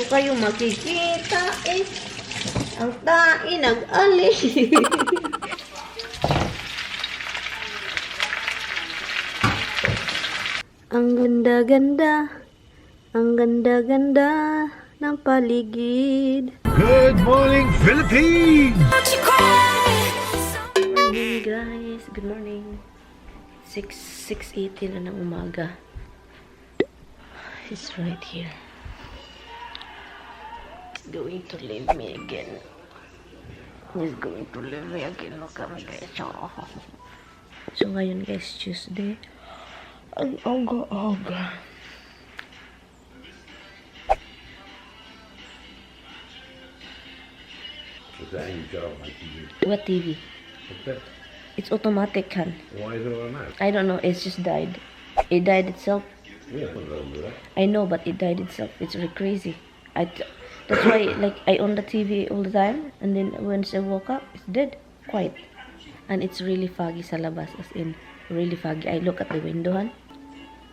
ko kayo makikita eh. Ang tae nag-ali. Ang ganda-ganda. Ang ganda-ganda ng paligid. Good morning, Philippines! Good morning, guys. Good morning. 6:80 na ng umaga. He's right here. He's going to leave me again. He's going to leave me again. Look at me, guys. So, ngayon, guys, Tuesday. Ang aga-aga. What TV? It's automatic, Han. Why is it automatic? I don't know. It's just died. It died itself. Yeah, do that. I know, but it died itself. It's really crazy. That's why, like, I on the TV all the time, and then once I woke up, it's dead, quiet, and it's really foggy sa labas, as in really foggy. I look at the window, Han.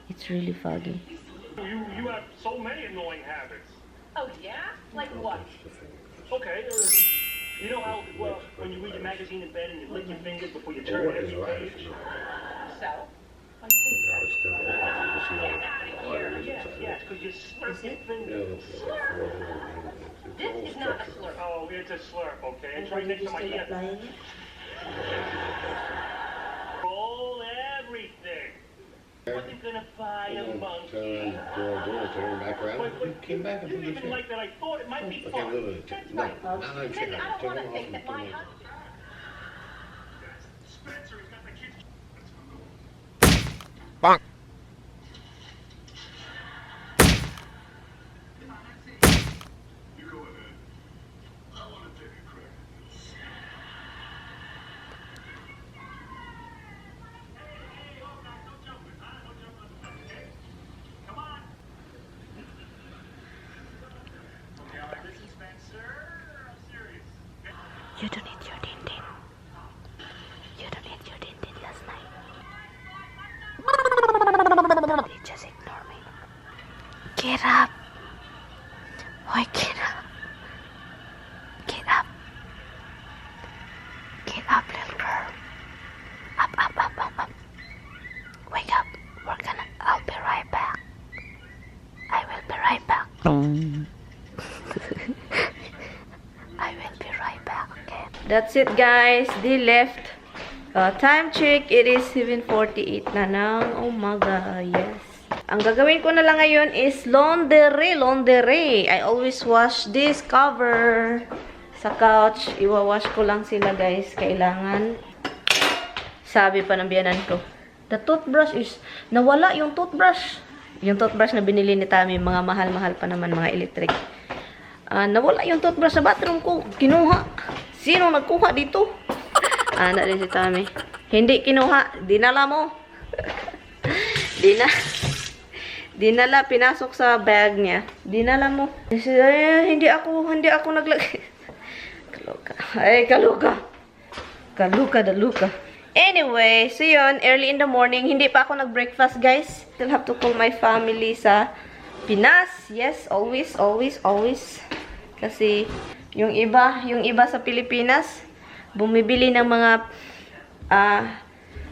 It's really foggy. You have so many annoying habits. Oh, yeah? Like what? Okay, you know how, well, when you read your magazine in bed and you lick your fingers before you turn every page? So? Yes, because you slurp your fingers. This is not a slur. Oh, it's a slurp, okay? It's right next to my ear. Roll everything. Wasn't gonna buy a monkey. Turn back around. Wait, Came back and you put didn't this even in. like that. I thought it might be Okay, fun. look, That's no, right. no, no, Then check I out. don't Turn want them to off think and that put my them in. husband... Spencer, he's got the kids. Bonk. You go ahead. I want to take a crack at this. Come on. Okay, all right, listen, Spencer. I'm serious. You don't eat your din-din. You don't eat your din-din last night. You just ignore me. Get up. Why get up? Get up. Get up, little girl. Up, up, up, up, up. Wake up. I'll be right back. I will be right back. I will be right back, okay? That's it, guys. They left. Time check, it is 7:48 na ng umaga. Yes. Ang gagawin ko na lang ngayon is laundry. I always wash this cover sa couch. Iwawash ko lang sila, guys. Kailangan. Sabi pa ng biyanan ko, the toothbrush is, nawala yung toothbrush. Yung toothbrush na binili ni Tami, mga mahal-mahal pa naman, mga electric. Nawala yung toothbrush sa bathroom ko. Kinuha. Sino nagkuha dito? Na din si Tami. Hindi kinuha. Dinala mo. Dinala. Pinasok sa bag niya. Dinala mo. Hindi ako naglagay. Kaluka. Daluka. Anyway, so yun, early in the morning, hindi pa ako nag-breakfast, guys. Still have to call my family sa Pinas. Yes, always. Kasi yung iba sa Pilipinas, bumibili ng mga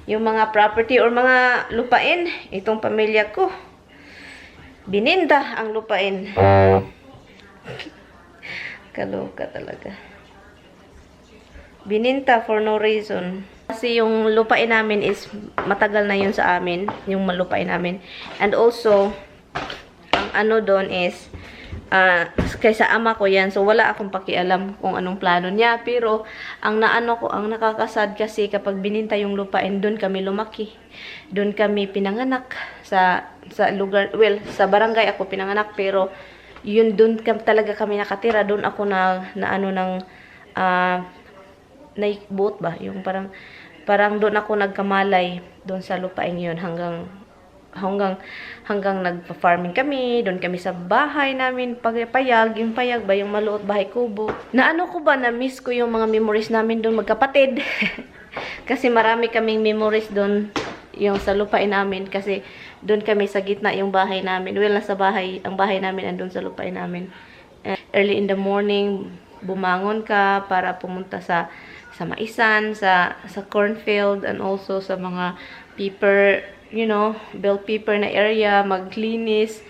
yung mga property or mga lupain. Itong pamilya ko, bininda ang lupain. Kaloka talaga. Bininta for no reason. Kasi yung lupain namin is matagal na yun sa amin, yung malupain namin. And also, ang ano doon is kaysa ama ko yan. So, wala akong pakialam kung anong plano niya. Pero, ang nakakasad kasi kapag bininta yung lupain, doon kami lumaki. Doon kami pinanganak sa lugar, well, sa barangay ako pinanganak. Pero, yun doon talaga kami nakatira. Doon ako na boat ba? Yung parang doon ako nagkamalay doon sa lupain yun hanggang nagpa-farming kami, doon kami sa bahay namin, yung payag ba, yung maluot bahay kubo. Na-miss ko yung mga memories namin doon magkapatid. Kasi marami kaming memories doon, yung sa lupain namin, kasi doon kami sa gitna yung bahay namin. Well, nasa bahay, ang bahay namin andun sa lupain namin. early in the morning, bumangon ka para pumunta sa maisan, sa cornfield, and also sa mga pepper, bell pepper na area, maglinis.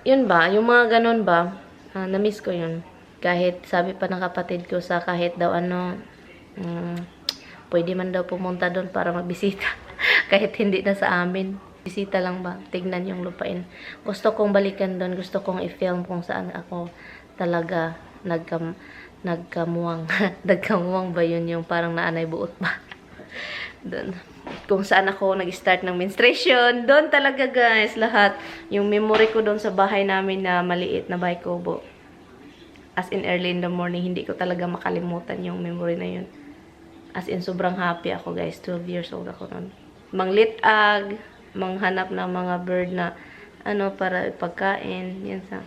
Yun ba? Yung mga ganun ba? Na-miss ko yun. Kahit sabi pa ng kapatid ko sa kahit daw pwede man daw pumunta doon para magbisita. Kahit hindi na sa amin. Bisita lang ba? Tignan yung lupain. Gusto kong balikan doon. Gusto kong i-film kung saan ako talaga nagkamuwang. Nagkamuwang ba yun yung parang naanay buot ba? Doon. Kung saan ako nag-start ng menstruation. Doon talaga guys. Lahat. Yung memory ko doon sa bahay namin na maliit na bahay kubo. As in early in the morning. Hindi ko talaga makalimutan yung memory na yun. As in sobrang happy ako guys. 12 years old ako noon. Manglitag. Manghanap ng mga bird na para ipagkain. Yan sa.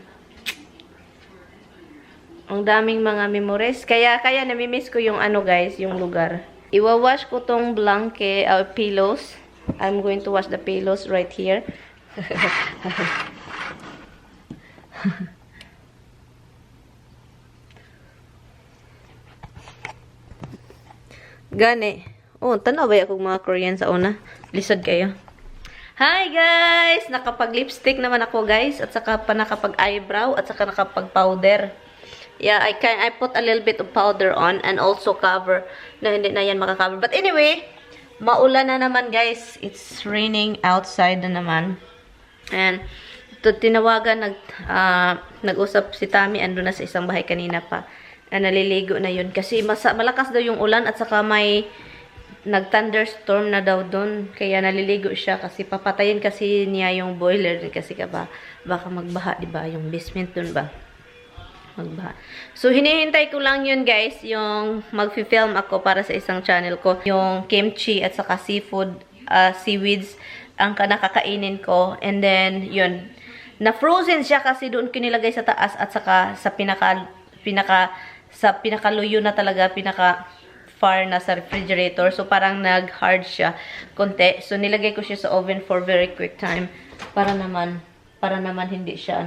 Ang daming mga memories. Kaya namimiss ko yung guys, yung lugar. Iwawash ko tong blanket, pillows. I'm going to wash the pillows right here. Gani. Oh, tanaw ba akong mga Korean sa una? Lisod kayo. Hi guys! Nakapag-lipstick naman ako guys. At saka pa nakapag-eyebrow. At saka nakapag-powder. Yeah, I put a little bit of powder on. And also cover. Na hindi na yan makakover. But anyway, maulan na naman guys. It's raining outside na naman. And tinawagan, nag-usap si Tami. Ando na sa isang bahay kanina pa. Naliligo na yun. Kasi malakas daw yung ulan. At saka may nag-thunderstorm na daw doon. Kaya naliligo siya kasi papatayin kasi niya yung boiler. Kasi baka magbaha, diba? Yung basement doon ba? Magbaha. So, hinihintay ko lang yun guys. Yung mag-film ako para sa isang channel ko. Yung kimchi at saka seaweeds ang nakakainin ko. And then, yun. Na-frozen siya kasi doon kinilagay sa taas at saka sa pinakaluyo na talaga, far na sa refrigerator. So, parang nag-hard siya konti. So, nilagay ko siya sa oven for very quick time. Para naman hindi siya,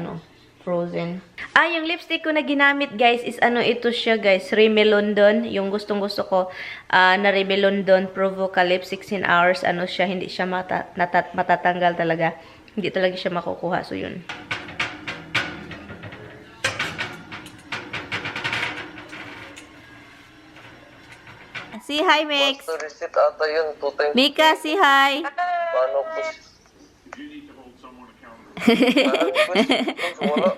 frozen. Yung lipstick ko na ginamit, guys, is ito siya, guys. Rimmel London. Yung gustong-gusto ko na Rimmel London Provocalypse 16 hours. Siya, hindi siya matatanggal talaga. Hindi talaga siya makukuha. So, yun. Say hi, Mix. Basta receipt ata yun. 2 times. Mika, say hi. Paano po? Wala.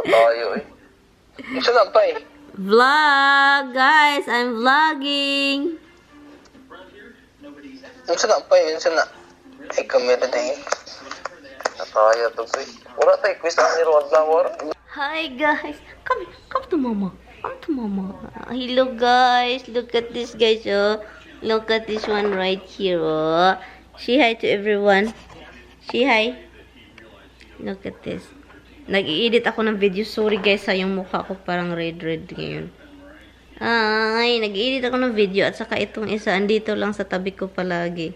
Tayo eh. Isa lang pa eh. Vlog, guys. I'm vlogging. Isa lang pa eh. Isa na. Ay, kamera na eh. Tayo to eh. Wala tayo. Quiz na ni Ron Flower. Hi, guys. Come to mama. Come to mama. Hello, guys. Look at this, guys. Oh. Look at this one right here. Oh. Say hi to everyone. Say hi. Look at this. Nag-i-edit ako ng video. Sorry, guys. Yung mukha ko parang red ngayon. Ay, nag-i-edit ako ng video. At saka itong isa, andito lang sa tabi ko palagi.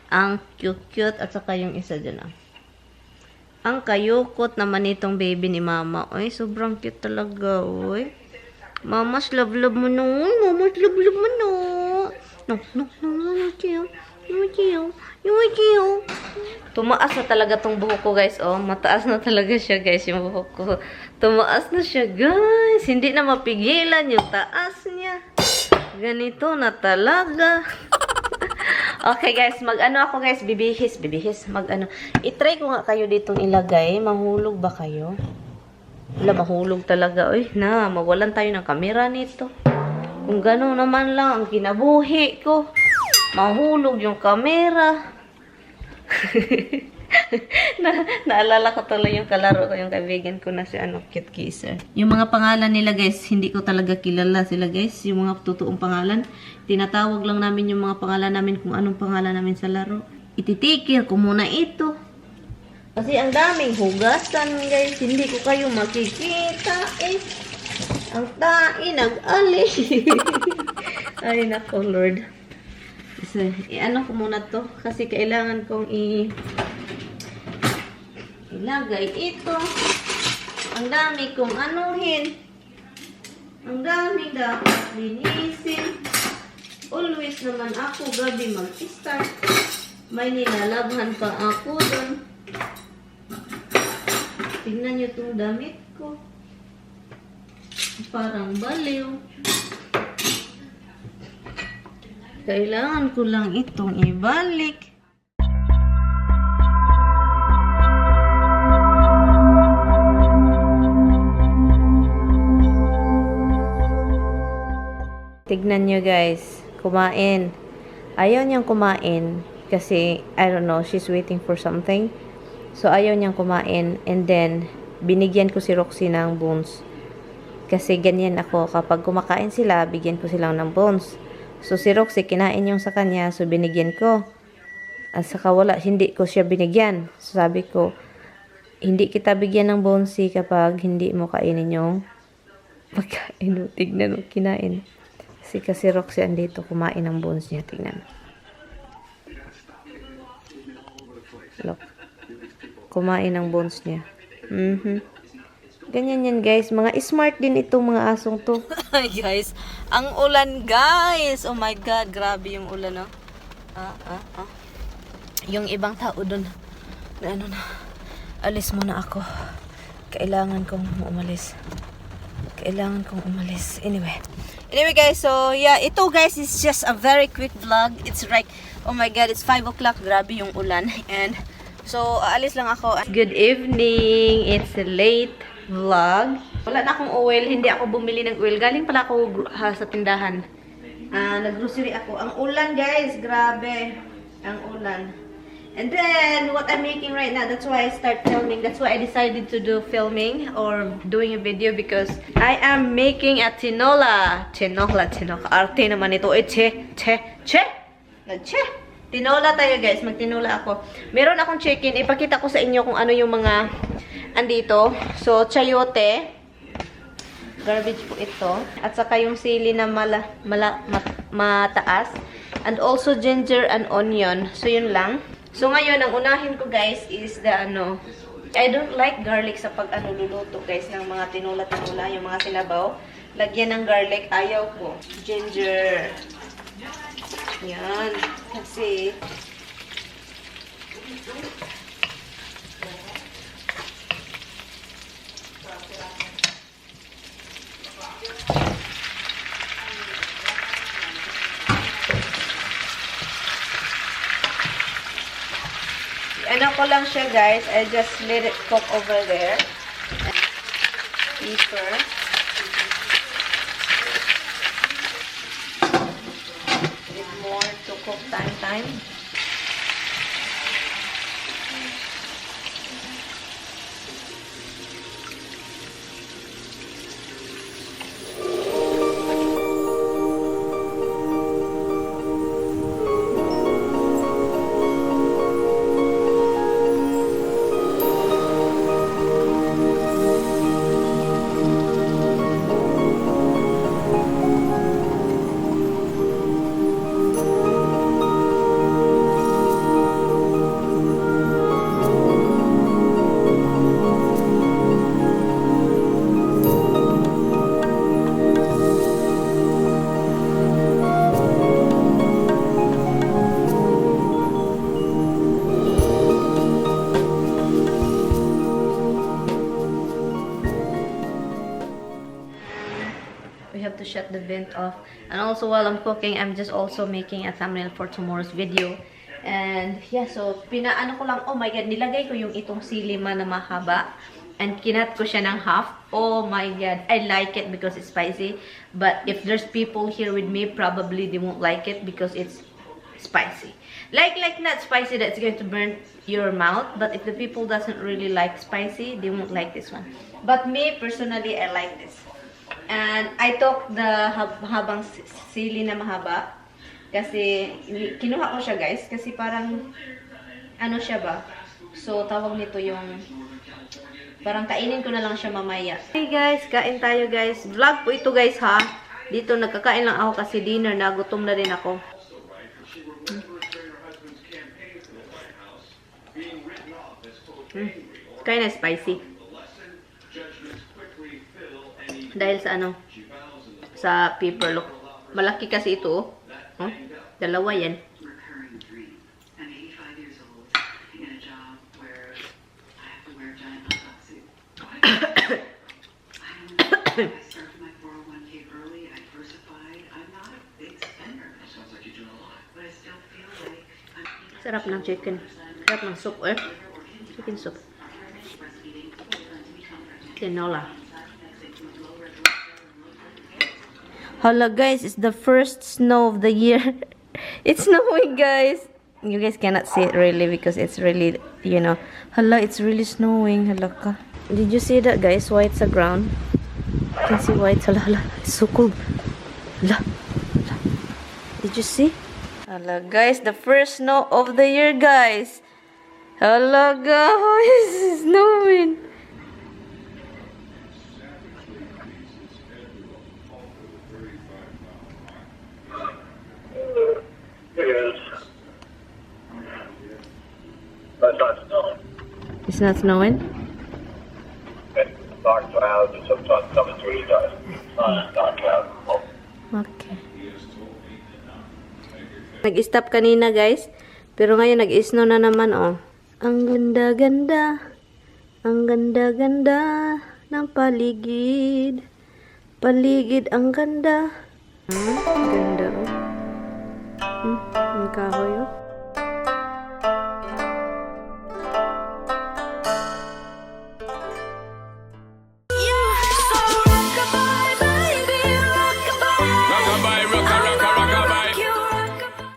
Ang cute. At saka yung isa dyan. Ang kayukot naman itong baby ni mama. Ay, sobrang cute talaga. Uy. Mama's love mo no. Mama's love mo no. No. Tumaas na talaga tong buhok ko, guys. Oh, mataas na talaga siya, guys, yung buhok ko. Tumaas na siya, guys. Hindi na mapigilan yung taas niya. Ganito na talaga. Okay, guys. Ako, guys. Bibihis. I-try ko nga kayo ditong ilagay. Mahulog ba kayo? Wala, mahulog talaga. Uy, mawalan tayo ng kamera nito. Kung gano'n naman lang ang kinabuhi ko. Mahulog yung kamera. Naalala ko tuloy yung kalaro ko, yung kaibigan ko na si Cute Kisser. Yung mga pangalan nila, guys, hindi ko talaga kilala sila, guys. Yung mga totoong pangalan. Tinatawag lang namin yung mga pangalan namin kung anong pangalan namin sa laro. Ititikil ko muna ito. Kasi ang daming hugasan, guys. Hindi ko kayo makikita, eh. Ang tae, nag-alis. Ay, nako, Lord. So, ko muna to. Kasi kailangan kong ilagay ito. Ang dami kong anuhin. Ang daming dapat linisin. Always naman ako gabi mag-start. May nilalabhan pa ako doon. Tingnan nyo itong damit ko. Parang baliw. Kailangan ko lang itong ibalik. Tignan nyo guys, kumain. Ayaw niyang kumain kasi, I don't know, she's waiting for something. So, ayaw niyang kumain. And then, binigyan ko si Roxy ng bones. Kasi ganyan ako, kapag kumakain sila, bigyan ko silang ng bones. So, si Roxy, kinain yung sa kanya, so binigyan ko. At saka wala, hindi ko siya binigyan. So, sabi ko, hindi kita bigyan ng bonesy kapag hindi mo kainin yung pagkain. Tignan mo, kinain. Kasi Roxy andito, kumain ng bones niya. Tingnan. Look. Kumain ng bones niya. Ganyan yan guys. Mga smart din itong mga asong to. Ay guys. Ang ulan guys. Oh my God. Grabe yung ulan no. Yung ibang tao dun. Ano na. Alis muna ako. Kailangan kong umalis. Anyway guys, so yeah, ito guys is just a very quick vlog. It's like, oh my God, it's 5 o'clock. Grabe yung ulan. And so, aalis lang ako. Good evening. It's a late vlog. Wala na akong oil. Hindi ako bumili ng oil. Galing pala ako sa tindahan. Nag-grocery ako. Ang ulan guys, grabe. Ang ulan. And then, what I'm making right now, that's why I start filming. That's why I decided to do filming or doing a video because I am making a tinola. Tinola. Arte naman ito. Che. Tinola tayo guys. Magtinola ako. Meron akong chicken. Ipakita ko sa inyo kung ano yung mga andito. So, chayote. Garbage po ito. At saka yung sili na mataas. And also ginger and onion. So, yun lang. So, ngayon, ang unahin ko, guys, is the, I don't like garlic sa luluto, guys, ng mga tinola, yung mga sinabaw. Lagyan ng garlic, ayaw ko. Ginger. Yan. Kasi, ano ko lang siya guys, I just let it cook over there. Deeper. Bit more to cook time. Have to shut the vent off. And also while I'm cooking, I'm just also making a thumbnail for tomorrow's video. And yeah, so pinaano ko lang, oh my God, nilagay ko yung itong silima na mahaba. And kinat ko siya ng half. Oh my God, I like it because it's spicy. But if there's people here with me, probably they won't like it because it's spicy. Like not spicy that's going to burn your mouth. But if the people doesn't really like spicy, they won't like this one. But me, personally, I like this. And I took the habang sili na mahaba. Kasi, kinuha ko siya guys. Kasi parang, ano siya ba? So, tawag nito yung, parang kainin ko na lang siya mamaya. Hey guys, kain tayo guys. Vlog po ito guys ha. Dito, nagkakain lang ako kasi dinner na. Gutom na rin ako. Kaya na spicy. Dahil sa ano? sa paper. Look. Malaki kasi ito. Oh. Dalawa yan. Recurring dream. I'm 85 years old in a job where I have to wear a giant hot suit. I started my 401k early. I diversified. I'm not a big spender. That sounds like you're doing a lot. But I still feel like I'm Sarap ng chicken. Sarap ng soup. Chicken soup. Tinola. Hello guys, it's the first snow of the year. It's snowing guys. You guys cannot see it really because it's really, you know. Hello, it's really snowing. Hello ka. Did you see that guys? White sa ground. You can see white. Hala. It's so cold. Hala. Did you see? Hello guys, the first snow of the year guys. Hello guys, it's snowing. That's not snowing. It's not snowing? It's dark clouds and sometimes coming through the dark clouds. Okay. Nag-stop kanina guys. Pero ngayon nag-snow na naman oh. Ang ganda-ganda. Ang ganda-ganda ng paligid. Paligid ang ganda. Ang ganda oh. Ang kahoy oh.